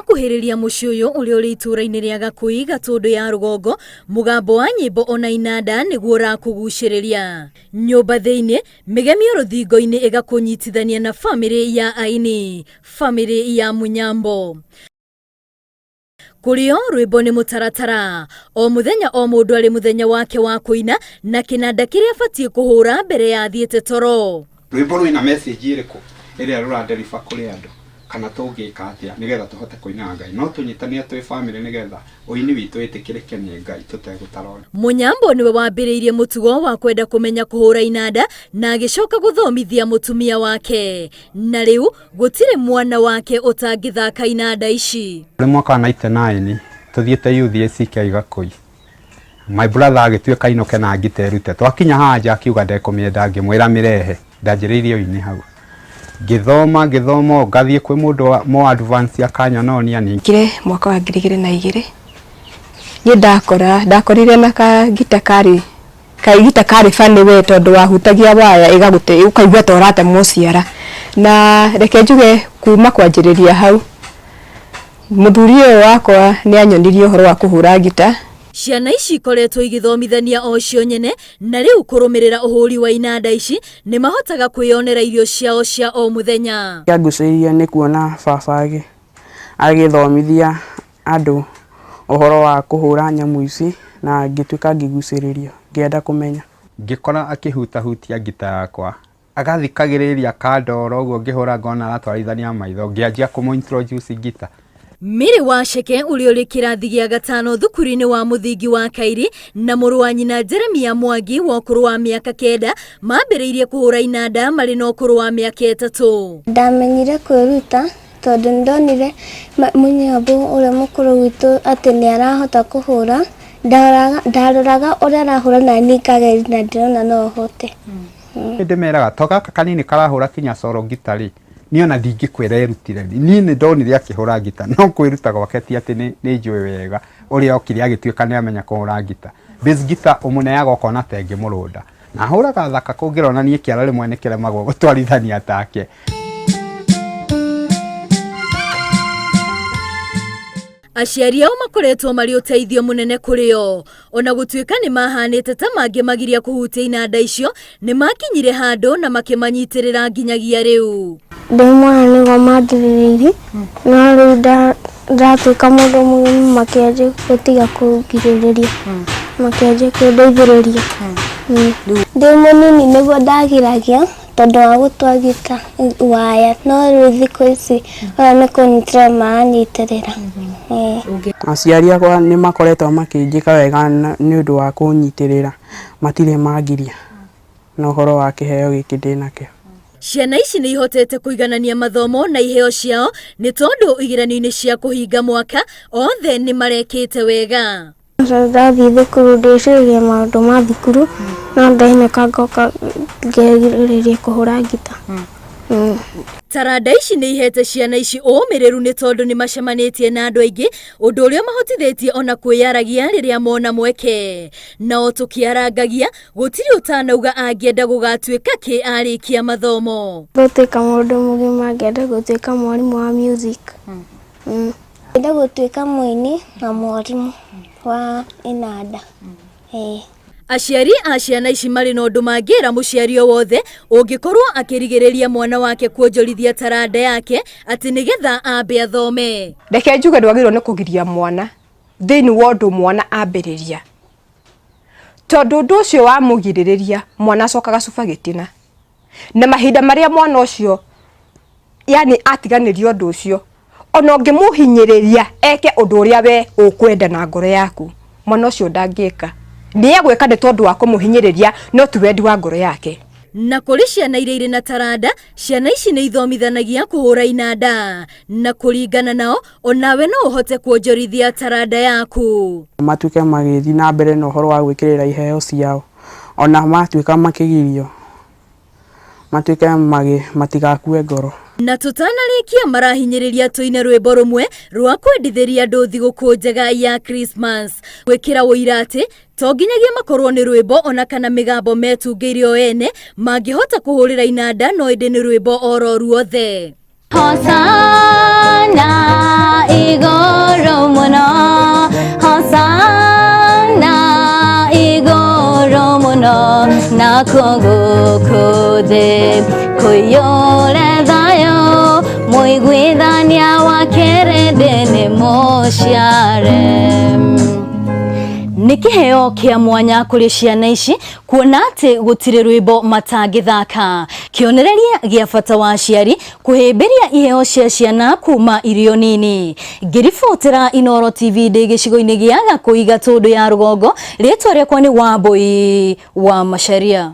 Wakuhĩrĩria mũciĩ ũyũ ũrĩa ũrĩ itũũra-inĩ rĩa Gakũi, Gatũndũ ya rũgongo, mũgambo wa nyĩmbo ona inanda nĩguo ũrakũgucĩrĩria. Nyũmba thĩinĩ, mĩgemio rũthingo-inĩ ĩgakũnyitithania na bamĩrĩ ya aini, bamĩrĩ ya Mũnyambo. Kũrĩ o, rwĩmbo nĩ mũtaratara. O mũthenya o mũndũ arĩ mũthenya wake wa kũina na kĩnanda kĩrĩa abatiĩ kũhũra mbere ya athiĩte toro. Rwĩmbo rwĩna message ĩrĩkũ ĩrĩa rũra deliver kũrĩ andũ kana tũngĩka atĩa nĩgetha tũhote kũinĩra Ngai? No tũnyitane twĩ family nĩgetha ũini witũ wĩtĩkĩrĩke nĩ Ngai tũtegũtara ũndũ. Mũnyambo nĩwe wambĩrĩirie mũtugo wa kwenda kũmenya kũhũra inanda na agĩcoka gũthomithia mũtumia wake. Na rĩu Gũtirĩ mwana wake ũtangĩthaka inanda ici. Rĩ mwaka wa 99 tũthiĩte youth ACK Gakũi my brother agĩtuĩka ainũke na ngita erute twakinya haha nja akiuga ndekũmĩenda ngĩmwĩra mĩrehe ndanjĩrĩirie ũini hau ngĩthoma ngĩthoma o ngathiĩ kwĩ mũndũ wa more advance akanyononia ningĩ Kire mwaka wa 2002 niĩ ndakora ndakorire na kagita karĩ Kaigita karĩ funny we tondũ wahutagia waya ĩgagũte ũkaigua ta ũratemwo ciara. Na reke njuge kuma kwanjĩrĩria hau, mũthuri ũyũ wakwa nĩ anyonirie ũhoro wa kũhũra ngita. Ciana ici ikoretwo igĩthomithania o cio nyene na rĩu kũrũmĩrĩra ũhũri wa inanda ici nĩ mahotaga kwĩyonera irio ciao cia o mũthenya. Kĩangucĩrĩirie nĩ kuona baba agĩthomithia andũ ũhoro wa kũhũra nyamũ ici na ngĩtuĩka ngĩgucĩrĩrio ngĩenda kũmenya. Ngĩkora akĩhutahutia ngita yakwa, agathikagĩrĩria akandora ũguo ngĩhũra ngona aratwarithania maitho, ngĩanjia kũmũ introduce ngita. Mary Waceke ũrĩa ũrĩ kĩrathi gĩa gatano thukuru-inĩ wa mũthingi wa Kairi na mũrũ wa nyina Jeremia Mwangi wa ũkũrũ wa mĩaka kenda mambĩrĩirie kũhũra inanda marĩ na ũkũrũ wa mĩaka 3. Ndamenyire kwĩruta tondũ nĩ ndonire mũnyambo ũrĩa mũkũrũ witũ atĩ nĩ arahota kũhũra, ndaroraga ũrĩa arahũra na niĩ ngageria na ndĩrona no hote. Nĩ ndĩmeraga to gaka kanini karahũra kinya solo ngita rĩ, niĩ ona ndingĩkwĩra erutire rĩ, niĩ nĩ ndonire akĩhũra ngita no kwĩruta gwake ti atĩ nĩ njũĩ wega ũrĩa okire agĩtuĩka nĩ amenya kũhũra ngita. Bass guitar ũmũneaga ũkona ta ĩngĩmũrũnda. Na ahũraga thaka kũngĩra ona niĩ kĩara rĩmwe nĩ kĩremagwo gũtwarithania take. Aciari ao makoretwo marĩ ũteithio mũnene kũrĩ o. Ona gũtuĩka nĩ mahanĩte ta mangĩmagiria kũhutia inanda icio, nĩ makinyire handũ na makĩmanyitĩrĩra nginyagia rĩu. Ndĩ mwana nĩguo manjĩrĩrĩirie, no rĩu ndatuĩka mũndũ mũgima makĩanjia gũtiga kũngirĩrĩria, makĩanjia kũndeithĩrĩria. Ndĩ mũnini nĩguo ndagiragia tondũ wa gũtua gita waya no rĩu thikũ ici ona nĩ kũnyitĩrĩra maranyitĩrĩra. Aciari akwa nĩ makoretwo makĩnjĩka wega nĩ ũndũ wa kũnyitĩrĩra, matirĩ mangiria na ũhoro wa kĩheo gĩkĩ ndĩnakĩo. Ciana ici nĩ ihotete kũiganania mathomo na iheo ciao nĩ tondũ igeranio-inĩ cia kũhinga mwaka othe nĩ marekĩte wega. Ndathiĩ thukuru ndĩciragia maũndũ ma thukuru no ndainũka ngoka ngerirĩria kũhũra ngita. Taranda ici nĩ ihete ciana ici ũmĩrĩru nĩ tondũ nĩ macemanĩtie na andũ aingĩ, ũndũ ũrĩa ũmahotithĩtie ona kwĩyaragia rĩrĩa mona mweke. Nao tũkĩarangagia, gũtirĩ ũtanauga angĩenda gũgatuĩka kĩ arĩkia mathomo. Gũtuĩka mũndũ mũgima ngenda gũtuĩka mwarimũ wa music. Ngenda gũtuĩka mũini na mwarimũ wa inanda. Ĩĩ. Aciari a ciana ici marĩ na ũndũ mangĩra mũciari o wothe ũngĩkorwo akĩrigĩrĩria mwana wake kuonjorithia taranda yake atĩ nĩgetha ambe athome. Reke njuge ndwagĩrĩirwo nĩ kũgiria mwana thĩinĩ wa ũndũ mwana ambĩrĩria, tondũ ũndũ ũcio wamũgirĩrĩria mwana acokaga cuba gĩtina. Na mahinda marĩa mwana ũcio yani atiganĩria ũndũ ũcio, ona ũngĩmũhinyĩrĩria eke ũndũ ũrĩa we ũkwenda na ngoro yaku, mwana ũcio ndangĩka. Nĩ egwĩka nĩ tondũ wa kũmũhinyĩrĩria no ti wendi wa ngoro yake. Na kũrĩ ciana iria irĩ na taranda, ciana ici nĩ ithomithanagia kũhũra inanda. Na kũringana nao, onawe no ũhote kuonjorithia taranda yaku. Matuĩke magĩthiĩ na mbere na ũhoro wa gwĩkĩrĩra iheo ciao, ona matuĩka makĩgirio. Matuĩke magĩ matigakue ngoro. Na tũtanarĩkia marahinyĩrĩria tũine rwĩmbo rũmwe rwa kwendithĩria andũ thigũkũ njega ya Christmas. Gwĩkĩra ũira atĩ to nginyagia makorwo nĩ rwĩmbo ona kana mĩgambo metungĩire o ene mangĩhota kũhũrĩra inanda no ĩndĩ nĩ rwĩmbo oro ruothe. Hosanna in Igũrũ mũno, Hosana igũrũ mũno, nakuo gũkũ thĩ kũiyũre thayũ, mũiguithania wa kĩrĩndĩ nĩ mũciare. Nĩ kĩheo kĩa mwanya kũrĩ ciana ici kuona atĩ gũtirĩ rwĩmbo matangĩthaka. Kĩonereria gĩa bata wa aciari kũhĩmbĩria iheo cia ciana kuma irĩ o nini. Ngĩribotera Inooro TV ndĩ gĩcigo-inĩ gĩa Gakũi Gatũndũ ya Rũgongo, rĩtwa rĩakwa nĩ Wambũi wa Macharia.